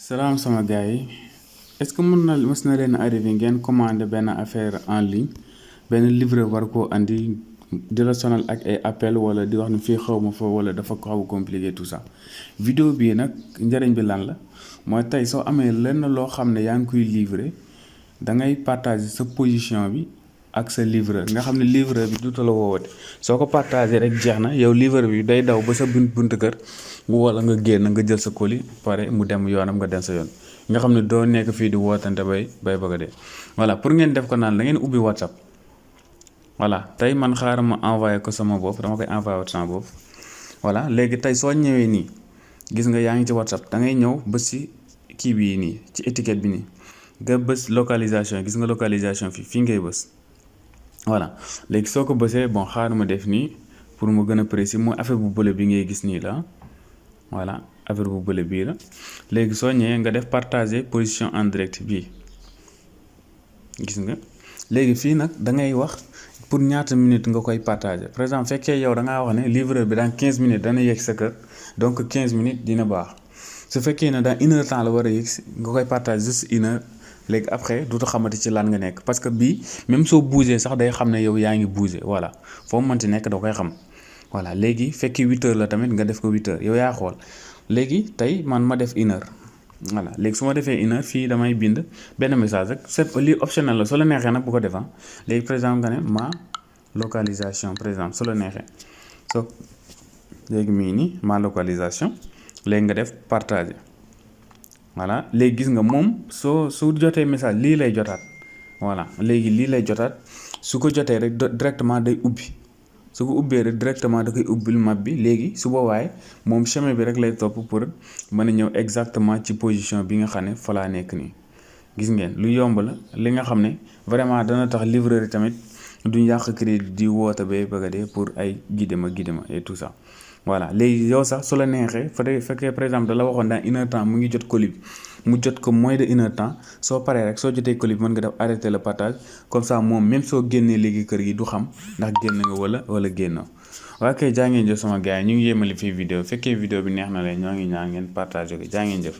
salaam sama gars yi est-ce que mës na leen arrivé ngeen commandé benn affaire en ligne benn livreur war koo andi di la sonal ak ay appel wala di wax ne fii xaw ma fa wala dafa xaw a compliqué tout ça. vidéo bii nag njëriñ bi lan la mooy tey soo amee lenn loo xam ne yaa ngi koy livrer da ngay partager sa position bi ak sa livreur nga xam ne livreur bi duuta la woowate soo ko partager rek jeex na yow livreur bi day daw ba sa buntu kër wala nga génn nga jël sa colis pare mu dem yoonam nga dem sa yoon nga xam ne doo nekk fii di wootante bay bëgg a dee. voilà pour ngeen def ko naan da ngeen ubbi WhatsApp. voilà tey man xaaral ma envoyé ko sama bopp dama koy envoyé wat sama bopp. voilà léegi tey soo ñëwee nii gis nga yaa ngi ci WhatsApp da ngay ñëw bës si kii bii nii ci étiquette bi nii nga bës localisation gis nga localisation fii ngay bës. voilà léegi soo ko bësee bon xaaral ma def nii pour mu gën a précis mooy affaire bu bële bi ngay gis nii la voilà affaire bu bële bii la léegi soo ñëwee nga def partager position en direct bii gis nga léegi fii nag da ngay wax pour ñaata minutes nga koy partager par exemple fekkee yow da ngaa wax ne livreur bi dans 15 minutes dana yegg sa kër donc 15 minutes dina baax su fekkee ne dans 1 heure temps la war a yegg nga koy partager juste 1 heure. léegi après duutu xamante ci lan nga nekk parce que bii même soo bougé sax day xam ne yow yaa ngi bougé voilà foo mënti nekk da koy xam voilà léegi fekki 8 heures la tamit nga def ko 8 heures yow yaa xool léegi tey man ma def 1 heure voilà léegi su ma defee 1 heure fii damay bind benn message rek c'est lii optionnel la soo la neexee nag bu ko defaa léegi par exemple nga ne ma localisation par exemple su la neexee so léegi mii nii ma localisation léegi nga def partager. voilà léegi gis nga moom su jotee message lii lay jotaat voilà léegi lii lay jotaat su ko jotee rek directement day ubbi su ko ubbee rek directement da koy ubbil map bi léegi su boobaa moom chemin bi rek lay topp pour mën a ñëw exactement ci position bi nga xam ne fa laa nekk nii. gis ngeen lu yomb la li nga xam ne vraiment dana tax livreur yi tamit duñ yàq crédit di woote ba bëgg a dee pour ay guide ma et tout ça. voilà léegi yow sax su la neexee fekkee par exemple da la waxoon dans 1 heure temps mu ngi jot colis bi mu jot ko moins de 1 heure temps soo paree rek soo jotee colis bi mën nga def arrêter le partage comme ça moom même soo génnee léegi kër gi du xam ndax génn nga wala génnoo. waa kay jaa ngeen jëf sama gars yi ñu ngi yéemali fii vidéo fekkee vidéo bi neex na leen ñoo ngi ñaan ngeen partage ko jaa ngeen jëf.